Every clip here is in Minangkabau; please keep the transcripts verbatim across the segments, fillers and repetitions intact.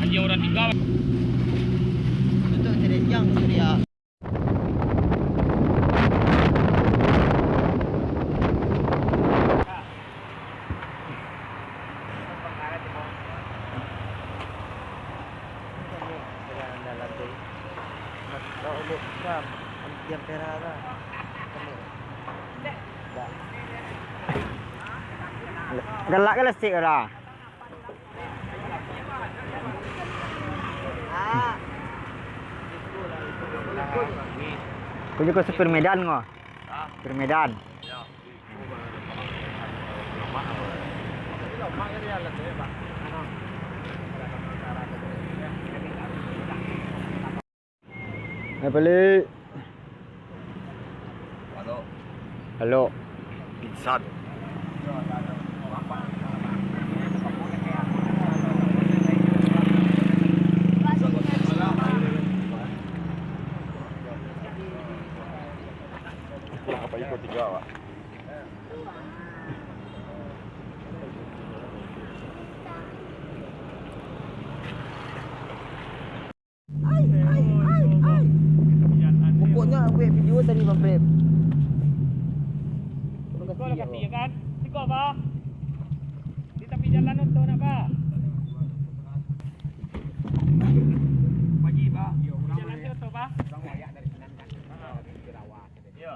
Anjing orang tinggal. Tutup cerejang tu dia. Galak ka lasik ko lah. Ko jo ko supir Medan ko. Supir Medan. Eh, balik. Halo. Halo. Pingsan. Apa ikut tiga, Pak? Ai, ai, ai, ai. Pokoknyo buek video tadi, Bang Prem. Terima kasih, ya, Bang. Siko, Bang. Di tapi jalan tu nak, Bang. Pagi, Bang. Jalan tu, Bang. Iyo.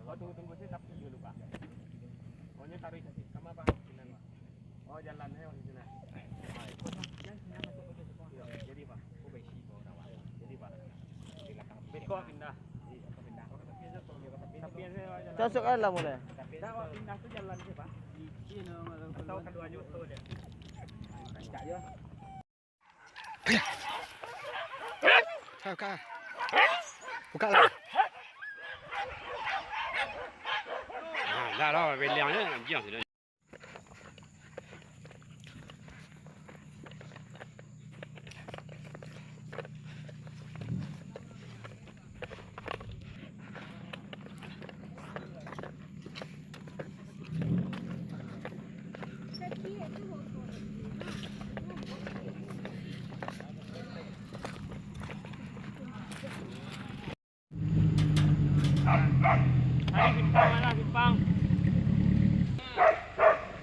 Oh, tunggu, tunggu, saya tapi dulu, Pak. Pokoknya taruh kasih. Kama, Pak? Sinan, Pak. Oh, jalan saya di sana. Jadi, Pak. Jadi, Pak. Di belakang. Besok pindah. Tapi saya jalan. Cocok kan lah mulai? Tapi pindah tu jalan sih, Pak. Atau kedua juta dia. Cak je. Buka, buka. Buka lah. Nah, dah lah, beliang je, anjing sudah. Ari simpang, mana simpang?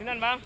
Sinan, Bang.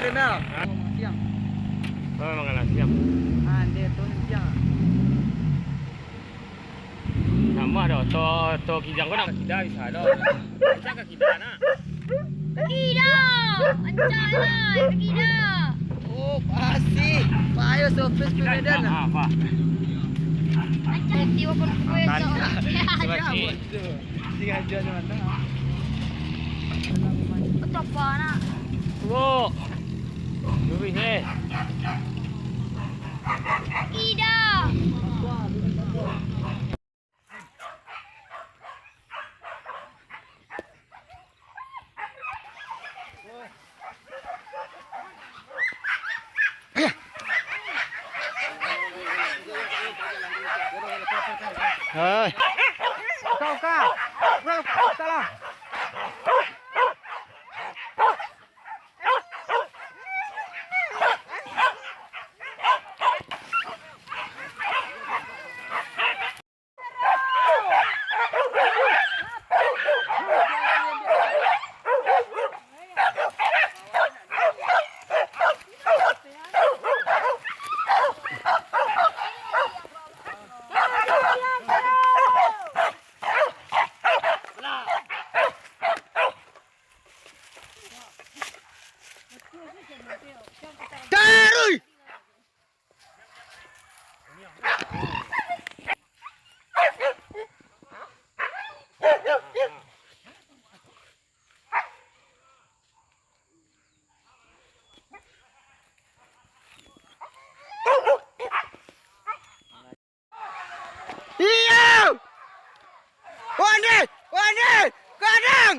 Kenal. Hah? Siang. Oh, memang lah siang. Ah, dia tu siang. Samo doh, to, to kijang ko nak kida bisa doh. Bisa ka kida nak. Kida. Ancak lah, kida. Oh, pasti. Payo sopir Kida, kida nah. Apa? Ancak tiwa pun kue. Tadi. Aja. Semakin. Betul. Sengaja aja mantap. Betul apa nak? Wo. Lurih eh. Kida. Hei. Kau, kau. Kau, salah. Taruih! Iyo! Wani! Wani! Gadang!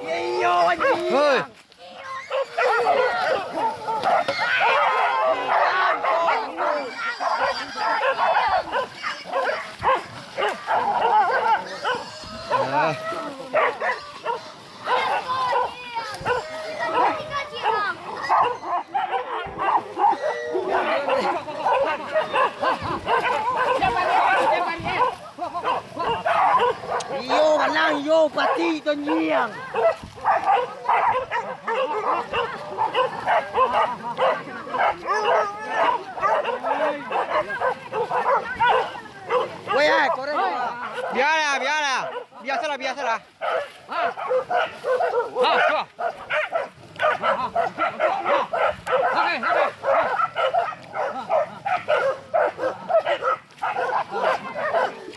Iyo, anjing. Hei. Iyo, ganang, iyo, pati, tonjiang. Weh, eh, korek. Bialah, bialah. Biasalah, biasalah. Ha, tu. Ha, ha, masuk, masuk, ha. Okey, okey. Ha, ha.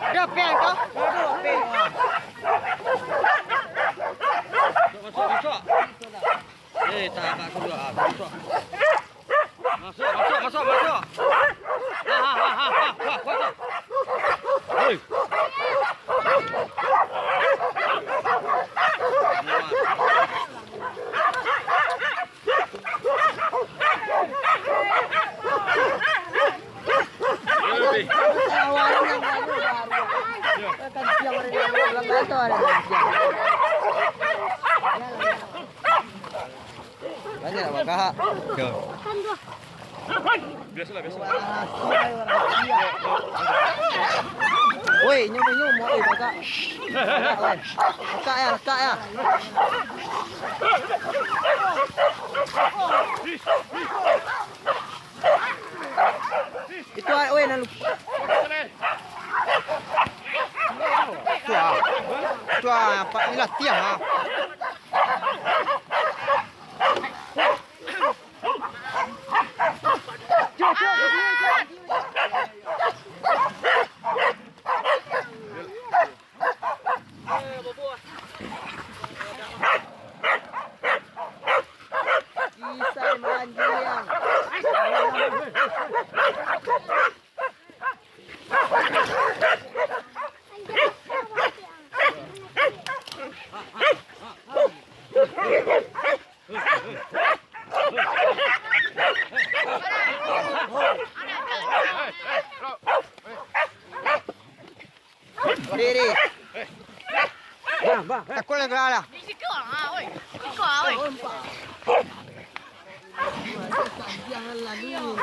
Dah pen tu? Dah pen. Masuk, masuk, masuk. Eh, tak, tak, aku dulu, ah, masuk. Masuk, masuk, masuk, masuk. Ha, ha, ha, ha, ha, ha, kuat tu. Hei. Banyak nak makan, ha? Yo. Biasalah, biasalah. Woi, nyomo, nyomo, oi, kakak. Kakak, oi. Kakak ya, kakak ya. Itu, oi, nan lu-, tu ah. Tu ah, Pak, inilah tiang ah. Kisah mandiang. Diri. Takut lah, gerak lah. Jangan lalu.